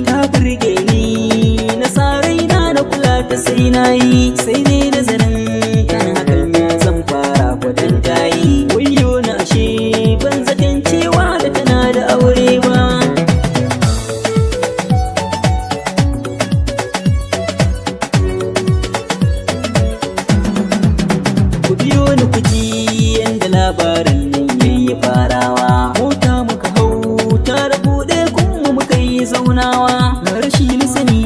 Ta burge ni, na sa raina na kula ta, sai na yi, sai ne nazarin kan hakan, ya zan fara kwatanta yi. Wayyo na, ashe ban zaton cewa da tana da aure ba. Ku biyo ni ku ji yanda labarin nan yayi farawa. Mota muka hau tare, buɗe kunmu muka yi zaunawa. Na rashi na sani,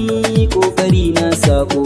kokari na sako